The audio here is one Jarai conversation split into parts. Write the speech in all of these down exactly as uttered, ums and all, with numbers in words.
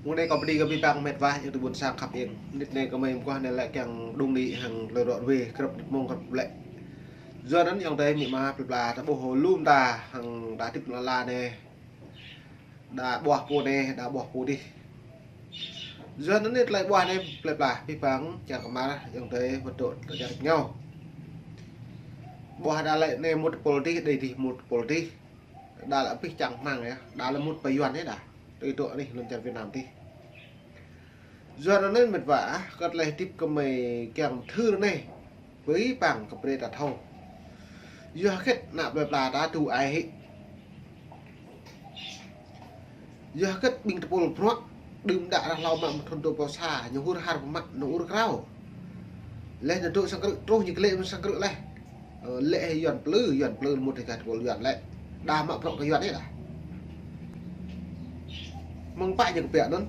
Mông anai kâo pơđĭ kơ abih bang met wa, ayŏng adơi ƀuôn sang khăp iêng. Nit anai gơmơi mơguah anai lĕ kiăng đung đĭ hăng tơlơi rŏ ruai, krăp nit mông krăp lĕ. Yua anŭn ayŏng adơi amĭ ama plơi pla ta ƀuh lu mơta hăng đa tip lala anai. Đa ƀuah pô anai, đa ƀuah pô adih. Yua anŭn anai tơlơi ƀuah anai plơi pla abih bang čar kơmar ayŏng adơi wơ̆t dŏ tơlơi čar rơngiao. Ƀuah đa lĕ anai mŭt pôl adih, đơi adih mŭt pôl adih. Đa lĕ abih čang hmang yơh, đa lĕ mŭt pơ yuan yơh đa. Tui dŏ anih lŏn čar Việt Nam adih. Yua anŭn anai met wa, kơ tơlơi hơdip gơmơi kiăng thâo anai. Abih bang kơ brơi ta thâo. Yua hơget ană plơi pla ta tŭ ai hĭ. Yua hơget ƀing tơpul bruă đưm đă rah hlâo mă mơ̆ng thŭn dua rơbâo sa, ñu hur har pơmă, ñu ur krao. Laih anŭn dŏ sang krư̆, truh ñu glĕ mơ̆ng sang krư̆ laih. Ơ, lĕ hĭ yuan plư, yuan plư mŭt hĭ gah tơpul yuan lĕ. Đa mă bruă kơ yuan anai đa. Mơ̆ng pă ñu kơbiă anŭn.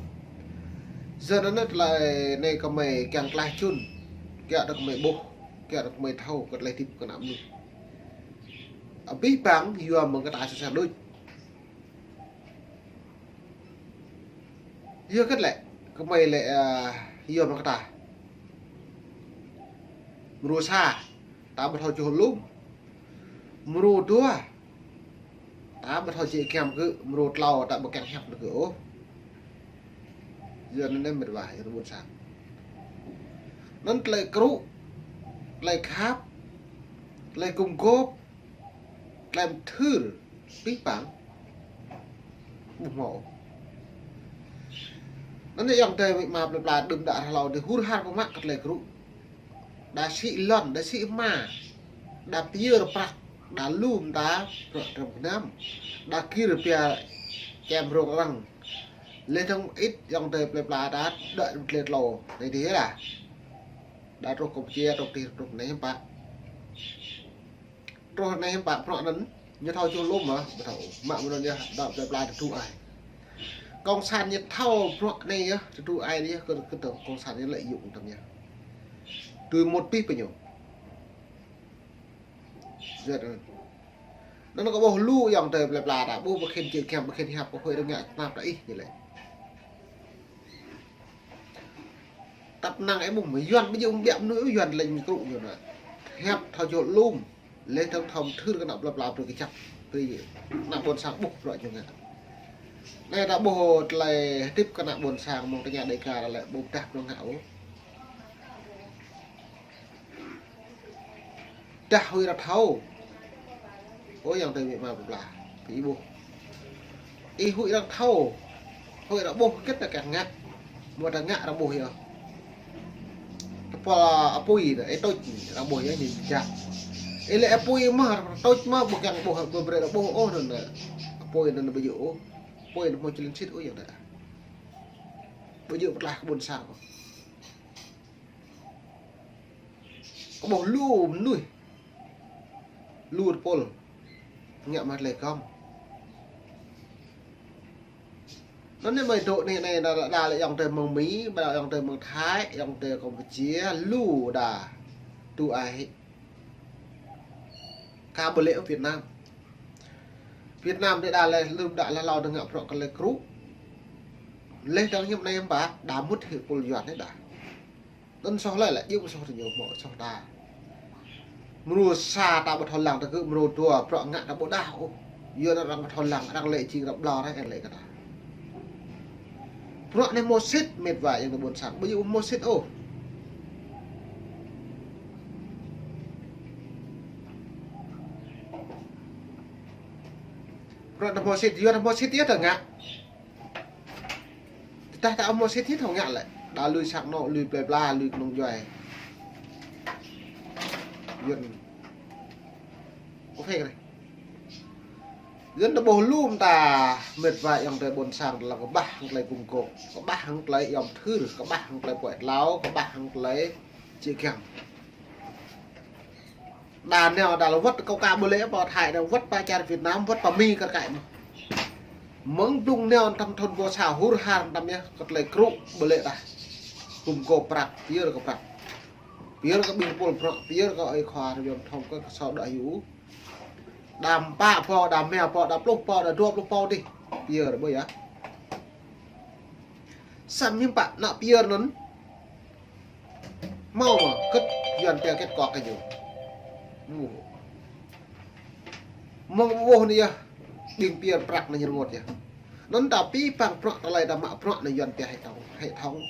Yua anŭn anai tơlơi anai gơmơi kiăng tlaih čun. Kiăng dŏ gơmơi ƀuh, kiăng dŏ gơmơi thâo, kơ tơlơi hơdip kơ ană mơnuih. Abih bang yua mơ̆ng kơ ta sui sa đôč. Yua hơget lĕ, gơmơi lĕ, ơ, yua mơ̆ng kơ ta. Mrô sa, ta ƀu thâo čuh lum. Mrô dua, ta ƀu thâo jĕ giăm gơ̆, mrô klâo ta ƀu kiăng hiăp nao gơ̆ ôh. Yua anŭn anai met wa, ayŏng adơi ƀuôn sang. Anŭn tơlơi krŭ, tơlơi khăp, tơlơi gum gôp, tơlơi mơthưr, abih bang. Ƀu hmâo. Anŭn anai ayŏng adơi amĭ ama plơi pla đưm đă rah hlâo adih hur har pơmă kơ tơlơi krŭ. Đa sĭ lŏn, đa sĭ hma, đa pơyơr prăk, đa lum ta, prăk tơm kơnăm, đa gir pia čem rông arăng. Laih dơ̆ng mơit ayŏng adơi plơi pla ta, đa tơlơi tlâo, anai adih đa. Đa truh Campuchia, truh adih, truh anai hiư̆m pă. Truh anai hiư̆m pă prăk anŭn, ñu thâo čuh lum mơ̆, ƀu thâo. Mă mơ̆ng anŭn yơh, đa plơi pla tơdu ai. Cộng sản ñu thâo prăk anai yơh, tơdu ai anai yơh, kơ, kơ tơ̆ng cộng sản ñu lợi dụng tơm yơh. Tui mŭt abih pơ ñu. Yua anŭn. Anŭn kâo ƀuh lu ayŏng adơi plơi pla ta, ƀuh ƀu khĭn jĕ giăm, ƀu khĭn hiăp, kơ huĭ rơngiă tơnap ta ih ñu lĕ. Tăp năng ih ƀuh mơ̆ yuan ƀu djơ̆ ƀiă mơnuih, yuan lĕ ñu krŭ ñu anŭn. Hiăp thâo čuh lum, laih dơ̆ng thâo mơthưr kơ ană plơi pla brơi kơjăp, brơi ană ƀuôn sang ƀuh bruă ñu ngă. Anai ta ƀuh tơlơi hơdip kơ ană ƀuôn sang mơ̆ng tơña Đêga lĕ ƀu pơdah bruă ngă ôh. Dah huĭ arăng thâo. Ơ ayŏng adơi amĭ ama plơi pla. Ih ƀuh. Ih huĭ arăng thâo. Huĭ arăng ƀuh hơget ta kiăng ngă. Mơ̆ ta ngă arăng ƀuh yơh. Tơpul apui ta, ih tuč arăng ƀuh yơh ñu jak. Ih lĕ apui mơ̆, tuč mơ̆ ƀu kiăng ƀuh, ƀu brơi arăng ƀuh ôh anŭn. Apui anŭn ƀu djơ̆ ôh. Apui anŭn hmâo jơlan sĭt ôh ayŏng adơi. Ƀu djơ̆ pơtlaih kơ ƀuôn sang ôh. Kơ ƀuh lu mơnuih. Lu tơpul. Ngă mă tơlơi gơ̆m. Anŭn anai mơi dŏ anai, anai đa, đa lĕ ayŏng adơi mơ̆ng Mi, đa ayŏng adơi mơ̆ng Thái, ayŏng adơi Campuchia, lu đa. Tŭ ai hĭ. Kâo ƀu lĕ Việt Nam. Việt Nam anai đa lĕ, lŭm đa lĕ hlâo dơ̆ng ngă prăk kơ tơlơi krŭ. Laih dơ̆ng hiư̆m anai hiư̆m pă, đa mŭt hĭ tơpul yuan anai đa. Anŭn soh lĕ lĕ, djơ̆ soh tơ ñu hmâo soh ta. Mrô sa ta ƀu thâo lăng tơ gơ̆, mrô dua prăk ngă ta ƀu đah ôh. Yua anŭn arăng ƀu thâo lăng, arăng lĕ jing arăng ƀlŏr rai, arăng lĕ kơ ta. Prăk anai hmâo sĭt met wa ayŏng adơi ƀuôn sang, ƀu djơ̆ hmâo sĭt ôh. Prăk anai hmâo sĭt, yua anŭn hmâo sĭt yơh ta ngă. Tơdah ta ƀu hmâo sĭt yơh thâo ngă lĕ. Đa lui sang anŏ, lui plơi pla, lui kơnung djuai. Yuan. Ơ phê kơ anai. Yuan ta ƀuh lŭm ta met wa ayŏng adơi ƀuôn sang ta lăng kơƀah hăng tơlơi gum gôp. Kơƀah hăng tơlơi yom thưr, kơƀah hăng tơlơi puăi tlâo, kơƀah hăng tơlơi jĕ giăm. Đa nao đa lĕ wơ̆t kâo ka ƀu lĕ pơ Thái đa wơ̆t pơ čar Việt Nam, wơ̆t pơ Mi kar kaĭ mơ̆n. Mơ̆ng blung nao tơm thŭn dua rơbâo sa hur har tơm yơh kơ tơlơi krŭ ƀu lĕ đa. Gum gôp prăk, pơyơr kơ prăk. Pơyơr kơ ƀing tơpul prăk, pơyơr kơ ơi khua rơyôm thŏng kơ kơsâo đa hyu. Đa pă pô, đa rơma pô, đa pluh pô, đa dua pluh pô adih. Pơyơr ƀu yơh. Samơ̆ hiư̆m pă ană pơyơr anŭn. Hmâo mơ̆, kơ̆t Yuan pia kơ̆t kŏk kơ ñu. Mu. Mơ̆ng ƀuh anai yơh, ƀing pơyơr prăk anai ñu rơngot yơh. Anŭn ta pĭ păng bruă tơlơi ta mă bruă anai Yuan pia hệ thống, hệ thống.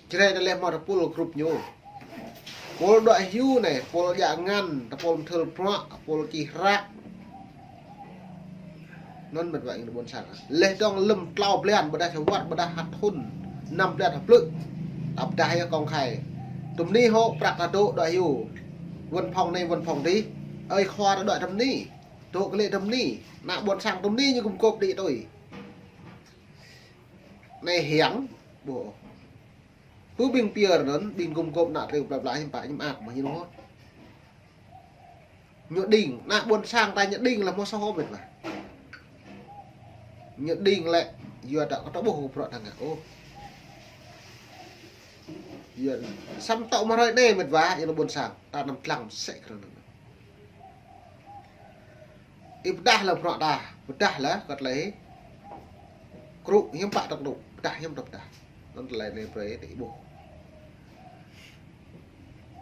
Jrai anai lĕ hmâo tơpul grup ñu. Pul dŏ hyu anai, pul djă ngăn, tơpul mơthưl bruă, pul čih hră. Anŭn mĕt wa ƀing ƀôn sang. Lĕ dŏng lơ̆m klâo blan, ƀôdah sa wơ̆t, ƀôdah ha thŭn, năm blan ha blư̆. Ta pơdah yơh công khai. Tơm anai hŏ prăk ta dŏ dŏ hyu. Văn phòng anai, văn phòng adih. Ơi khua ta dŏ tơm anai. Dŏ kơ lĕ tơm anai. Ană ƀôn sang tơm anai ñu gum gôp đĭ tui. Anai hiăng, ƀuh. Pơ ƀing pơyơr anŭn, ƀing gum gôp ană triu pla pla hiư̆m pă hiư̆m ăt mơ̆ ñu rơngot. Ñu đing, ană ƀôn sang ta ñu đing lĕ hmâo soh hŏ mĕt wa. Ñu đing lĕ, yua ta kơ ta ƀuh kơ bruă ta ngă ôh. Yua samơ̆ tŏ mơ̆ hrơi anai mĕt wa, yua ană ƀôn sang, ta anăm lăng sĕ kơ anŭn. Ih pơdah lĕ bruă ta, pơdah lĕ kơ tơlơi. Krŭ hiư̆m pă ta krŭ, pơdah hiư̆m ta pơdah. Anŭn tơlơi anai brơi ta ƀuh.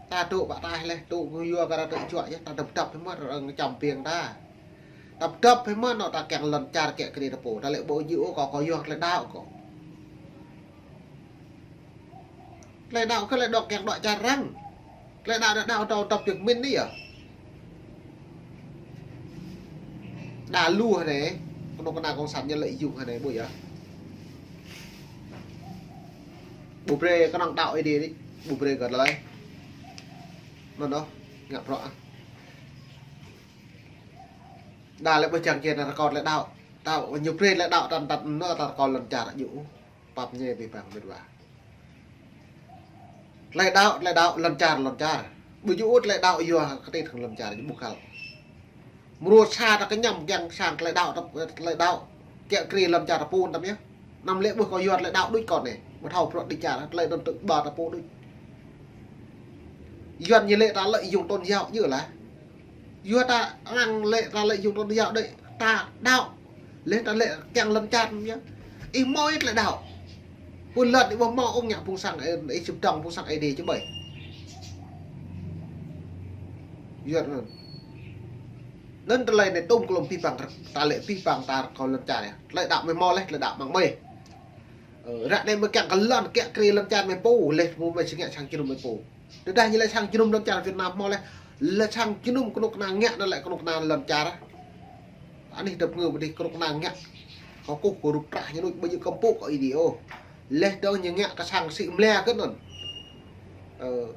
Ta dŏ pă taih lĕ, dŏ kơ yua kơ ta tơčuă yơh, ta dŏp dŏp hĭ mơ̆n, arăng čăm ƀing ta. Ta dŏp hĭ mơ̆n, anŭn ta kiăng lŏn čar kiă kriê ta pô, ta lĕ ƀu djơ̆ ôh kơ, kơ yua tơlơi đaŏ kơ. Tơlơi đaŏ kơ tơlơi dŏ kiăng dŏ čar arăng. Tơlơi đaŏ, đaŏ, đaŏ, đaŏ, dŏp Việt Minh anai yơh. Đa lu hơnai, kơnuk kơna cộng sản ñu lợi dụng hơnai ƀu yơh. Ƀu brơi kơnơ̆ng đaŏ ih đĭ, ƀu brơi kơ tơlơi. Anŭn anŭn, ngă bruă. Đa lĕ ƀu čang kiăng ta rơkâo tơlơi đaŏ. Đaŏ, ñu brơi tơlơi đaŏ tăn tăn anŭn ta rơkâo lŏn čar djơ̆. Pap ñe pĭ păng mĕt wa. Tơlơi đaŏ, tơlơi đaŏ, lŏn čar, lŏn čar. Ƀu djơ̆ tơlơi đaŏ yua kơ tơlơi lŏn čar, ƀu kăl. Mrô sa ta kơñăm kiăng sang tơlơi đaŏ, tơlơi đaŏ. Kiă kriê lŏn čar ta pô tăm yơh. Anăm lĕ ƀuh kơ yua tơlơi đaŏ đôč kơ anai. Ƀu thâo bruă đĭ čar, tơlơi anŭn tơ̆ ƀa ta pô đôč. Yuan ñu lĕ ta lợi dụng tôn giáo djơ̆ lah. Yua ta arăng lĕ ta lợi dụng tôn giáo đĕ, ta đaŏ. Lĕ ta lĕ kiăng lŏn čar mơ̆n yơh. Ih hmâo ih tơlơi đaŏ. Pô lŏn ih ƀu hmâo ôh ngă phung sang, ih sĭp dŏng phung sang Ơi Adai čơƀai. Yua anŭn. Anŭn tơlơi anai tŭm kơ lŏm pĭ păng, ta lĕ pĭ păng ta rơkâo lŏn čar yơh. Tơlơi đaŏ mơi hmâo lĕ, tơlơi đaŏ mơ̆ng mơi. Ơ, ră anai mơi kiăng kơ lŏn kiă kriê lŏn čar mơi pô, lĕ mơi či ngă sang jơnum mơi pô. Tơdah ñu lĕ sang jơnum lŏn čar Việt Nam hmâo lĕ, lĕ sang jơnum kơnuk kơna ngă anŭn lĕ kơnuk kơna lŏn čar. Anih dŏp ngơ pơdih kơnuk kơna ngă. Kơ kuh kơ rup trah ñu nuč ƀu djơ̆ kơmpŭ kơ ih đĭ ôh. Lĕ dŏng ñu ngă kơ sang sĭ mlĕ kơ anŭn. Ơ.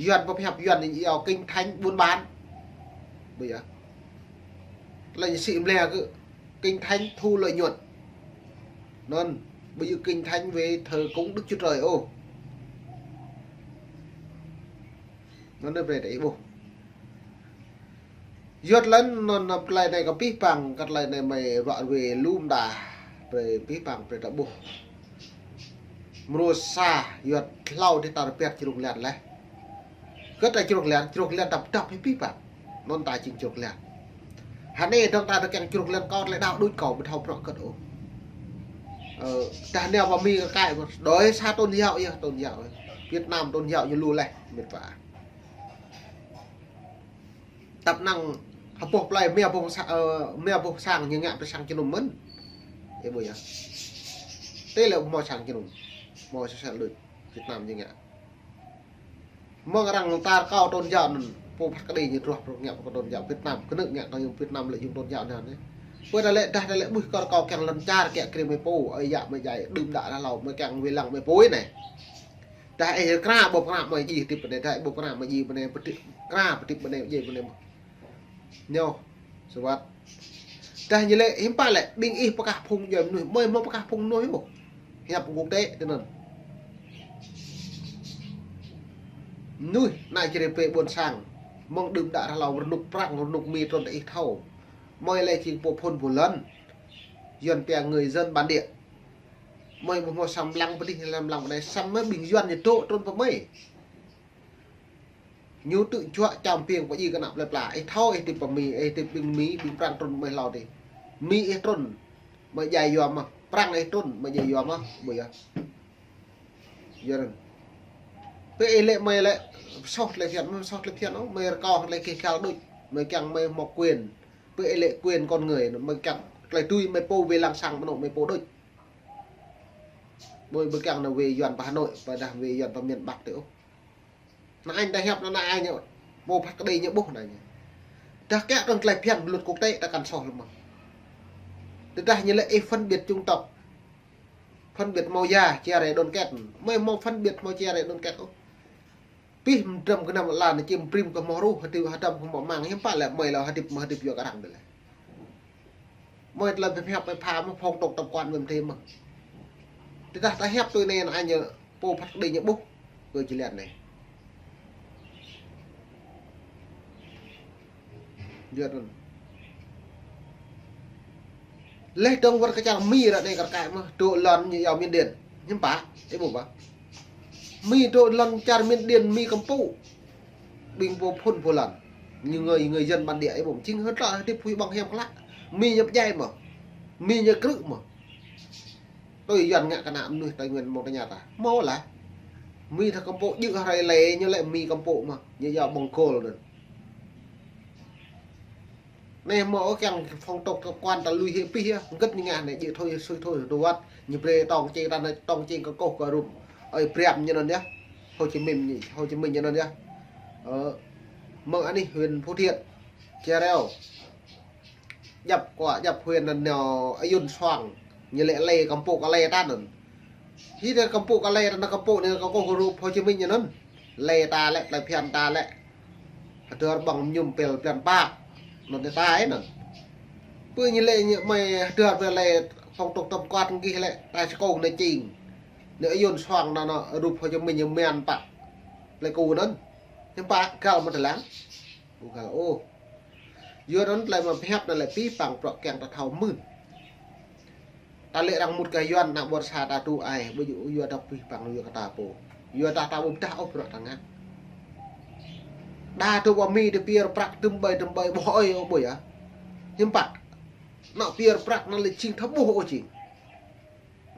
Yuan pơhiăp Yuan ñu iâu kinh thánh buôn bán. Ƀu yơh. Tơlơi ñu sĭ mlĕ kơ kinh thánh thu lợi nhuận. Anŭn, ƀu djơ̆ kinh thánh về thờ cúng Đức Chúa Trời ôh. Anŭn anai brơi ta ih ƀuh. Yua tơlơi anŭn, anŭn tơlơi anai kơ pĭ păng, kơ tơlơi anai mơi ruă ruê lŏm đa. Brơi pĭ păng brơi ta ƀuh. Mrô sa, yua hlâo dih ta rơbat jrŏng lan lĕ. Kơ ta jrŏng lan, jrŏng lan ta pơdŏp hĭ pĭ păng. Anŭn ta jing jrŏng lan. Hơnai dŏng ta tơkeng jrŏng lan kơ tơlơi đaŏ đôč kơ ƀu thâo bruă kơ̆t ôh. Ơ, ta nao pơ Mi kơ kai, đôi sa tôn giáo yơh, tôn giáo yơh. Việt Nam tôn giáo ñu lu lĕ, mĕt wa. Tăp năng hơpŏh plơi mia boh sa-, ơ, mia boh sang ñu ngă pơ sang jơnum mơ̆n. Ih ƀuh yơh. Tơlơi hmâo sang jơnum. Hmâo sa sa lŭč Việt Nam ñu ngă. Mơ̆ng arăng tar kơ tôn giáo anŭn, pô phat kơđi ñu truh pơ ngă pơ tôn giáo Việt Nam, kơnơ̆ng ngă kơ Việt Nam lợi dụng tôn giáo anŭn anai. Pơ ta lĕ dah ta lĕ ƀuh kơ rơkâo kiăng lŏn čar kiă kriê mơi pô, ơi yă mơi djai, đưm đă rah hlâo, mơi kiăng wai lăng mơi pô anai. Dah ih kra ƀô̆ kra mơi djai tĭp bơnai, dah ƀô̆ kra mơi djai bơnai, pơtĭp kra pơtĭp bơnai, djai bơnai. Ñu, sơwăt. Dah ñu lĕ hiư̆m pă lĕ, ƀing ih pơkah phung djuai mơnuih, mơi hmâo pơkah phung mơnuih ôh. Hiăp quốc tế tui anŭn. Mơnuih ană Jrai pơ ƀôn sang, mơ̆ng đưm đă rah hlâo rơnŭk prăng, rơnŭk Mi trŭn ta ih thâo. Mơi lĕ jing pô phŭn pô lŏn. Yuan pia người dân bản địa. Mơi ƀu hmâo sang lăng pơ dih, lăng pơ anai, samơ̆ ƀing Yuan ñu dŏ trŭn pơ mơi. Ñu tŭ juă čăm piêng pơ ji kơ ană plơi pla. Ih thâo ih tip pơ Mi, ih tip ƀing Mi, ƀing Prăng trŭn mơ̆ hlâo tih. Mi ih trŭn mơ̆ djai yua mơ̆. Prăng ih trŭn mơ̆ djai yua mơ̆. Ƀu yơh. Yua anŭn. Pơ ih lĕ mơi lĕ soh tơlơi phiăn, mơi soh tơlơi phiăn ôh, mơi rơkâo tơlơi kih kal đôč. Mơi kiăng mơi mơ̆ quyền. Pơ ih lĕ quyền con người, mơi kiăng tơlơi tui mơi pô wai lăng sang mơnŭ mơi pô đôč. Ƀơi ƀơi kiăng nao wai Yuan pơ Hà Nội, pơdah wai Yuan pơ miền Bắc tih ôh. Ană Anh ta hiăp ană Anh ñu, pô phat kơđi ñu ƀuh ană Anh. Dah kiăng kơ tơlơi phiăn luật quốc tế ta kăn soh lơ̆m mơ̆n. Tơdah ñu lĕ ih phân biệt chủng tộc, phân biệt màu da, chia rẽ đoàn kết. Mơi mơ̆ phân biệt mơ̆ chia rẽ đoàn kết ôh. Pih mdrăm kơ năm lan, čim prim kơ mơ̆ ruh, hơdip hơdăm kơ mơ̆ mang, hiư̆m pă lĕ mơi lĕ hơdip mơ̆ hơdip yua kơ arăng đơi lĕ. Mơi tơlơi pơhiăp pơpha mơ̆ phong tục tập quán mơ̆ thê mơ̆. Tơdah ta hiăp tui anai ană Anh ñu pô phat kơđi ñu ƀuh kơ jơlan anai. Yua anŭn. Leh dong wơ̆t kơ čar Mi ră anai kar kaĭ mơ̆, dŏ lŏn ñu yua Miên Điên. Hiư̆m pă, ih ƀuh pă. Mi dŏ lŏn čar Miên Điên, Mi kơmpŭ. Ƀing pô phŭn pô lŏn. Ñu người, người dân bản địa, ih ƀuh. Jing hơdră hơdip phui ƀơ̆ng hiam klă. Mi ñu pơdjai mơ̆. Mi ñu krư̆ mơ̆. Tui Yuan ngă kơ ană mơnuih Tây Nguyên mơ̆ng tơña ta. Mơ̆ lah. Mi ta kơmpŭ jư̆ hrơi lĕ ñu lĕ Mi kơmpŭ mơ̆. Ñu yua ƀơ̆ng kôl anŭn. Anai mơ̆ ôh kiăng phong tục tập quán ta lui hĭ pih yơh. Hơget ñu ngă anai jư̆ thôi sui thôi dŏ wơ̆t. Ñu brơi tong čê ta anai tong čê kơ kôh kơ rup. Ơi Priam ñu anŭn yơh. Hồ Chí Minh ñu, Hồ Chí Minh ñu anŭn yơh. Ơ, mơ̆ng anih huyện Phú Thiện. Chia reo. Djăp kơ djăp huyện anŭn nao Ayun Suang. Ñu lĕ lĕ kơmpŭ kơ lĕ ta anŭn. Hĭ ta kơmpŭ kơ lĕ ta anŭn kơmpŭ anai kơ kôh kơ rup Hồ Chí Minh ñu anŭn. Lĕ ta lĕ, tơlơi phiăn ta lĕ. Hơdơr ƀơ̆ng mơñum pel plan pă. Anŭn tơ ta ih anŭn. Pơ ñu lĕ ñu mơi hơdơr pơ lĕ phong tục tập quán gih lĕ ta čơkông anai čing. Anai Ayun Suang anŭn, anŭn rup Hồ Chí Minh ñu mian pă. Plei Ku anŭn. Hiư̆m pă găl mơ̆ tơlang. Ƀu găl ôh. Yua anŭn tơlơi mă pơhiăp anŭn lĕ pih păng bruă kiăng ta thâo mưn. Ta lĕ arăng mŭt kơ Yuan ană ƀôn sang ta tŭ ai, ƀu djơ̆ yua ta pih păng yua kơ ta pô. Yua ta ta ƀu pơdah ôh bruă ta ngă. Đa tŭ pơ Mi tơ pơyơr prăk tơm ƀơi tơm ƀơi ƀuh ơi ôh ƀuh yơh. Hiư̆m pă. Anŏ pơyơr prăk anŭn lĕ jing thâo ƀuh ôh jing.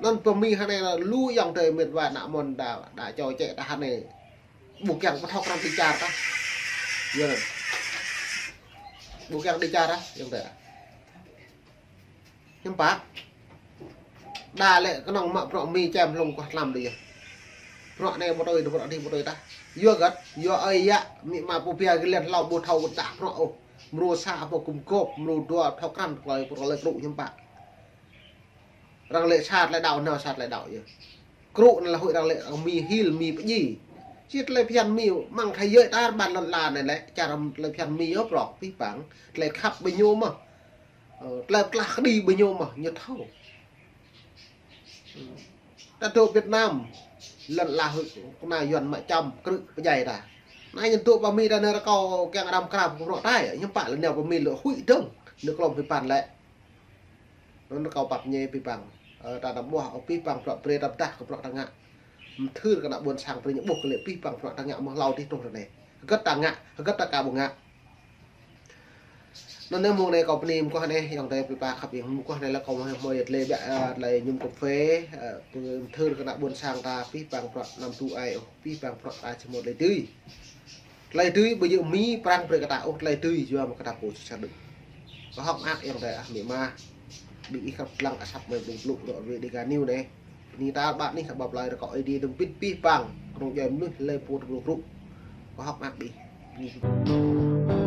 Anŭn pơ Mi hơnai lu ayŏng adơi mĕt wa ană mơ̆n đa, đa čô čĕ ta hơnai. Ƀu kiăng pơthâo krăn đi čar ta. Yua anŭn. Ƀu kiăng đi čar ta, ayŏng adơi. Hiư̆m pă. Đa lĕ kơnơ̆ng mă bruă Mi čem hlŏng kuah tlam đơi yơh. Bruă anai ƀu tui, bruă adih ƀu tui ta. Yua hơget, yua ơi yă, amĭ ama pô pia gơ̆ lĕ hlâo ƀu thâo đa bruă ôh. Mrô sa pô gum gôp, mrô dua thâo krăn tơlơi, tơlơi krư̆ hiư̆m pă. Arăng lĕ sa tơlơi đaŏ, nao sa tơlơi đaŏ yơh. Krư̆ anŭn lĕ huĭ arăng lĕ Mi hil, Mi pơdjai. Či tơlơi phiăn Mi mơ̆ng thế giới ta ƀan lŏn ala anai lĕ, čar tơlơi phiăn Mi yơh prŏk pih păng. Tơlơi khăp ƀing ñu mơ̆. Ơ, tơlơi pơklah kơđi ƀing ñu mơ̆, ñu thâo. Ta dŏ Việt Nam, lŏn ala huĭ, kơnă Yuan mă čăm, krư̆ pơdjai ta. Anai ñu dŏ pơ Mi ta anai rơkâo kiăng răm krap kơ bruă ta, hiư̆m pă lĕ nao pơ Mi lĕ huĭ dơ̆ng, nao klom pih păng lĕ. Anŭn kâo pap ñe pih păng. Ơ, ta anăm ƀuh, ơ, pih păng bruă brơi ta pơdah kơ bruă ta ngă. Mthưr kơ ană ƀôn sang brơi ñu ƀuh kơ lĕ pih păng bruă ta ngă mơ̆ hlâo tih truh ră anai. Hơget ta ngă, hơget ta ka ƀu ngă. Anŭn anai mơ̆ng anai kâo bơni mơguah anai, ayŏng adơi pih păng khăp yang mơguah anai lĕ kâo mơi mơi tơlơi ƀiă, ơ, tơlơi mơñum kơphê, ơ, pơmthưr kơ ană ƀôn sang ta pih păng bruă anăm tŭ ai ôh, pih păng bruă ta či mơ̆ tơlơi dưi. Tơlơi dưi ƀu djơ̆ Mi Prăng brơi kơ ta ôh, tơlơi dưi yua mơ̆ kơ ta pô či sat đưm. Kâo hơ̆k mơak ayŏng adơi ah amĭ ama. Ƀing ih khăp lăng asăp mơi ƀing blŭ rŏ rui Dega News anai. Bơni ta ƀă anih kơ ƀap lai rơkâo Ơi Adai dơ̆ng pĭt pih păng. Kơnơ̆ng djuai mơnuih lĕ pô tơgru gru. Kâo hơ̆k mơak ƀing ih. Bơni.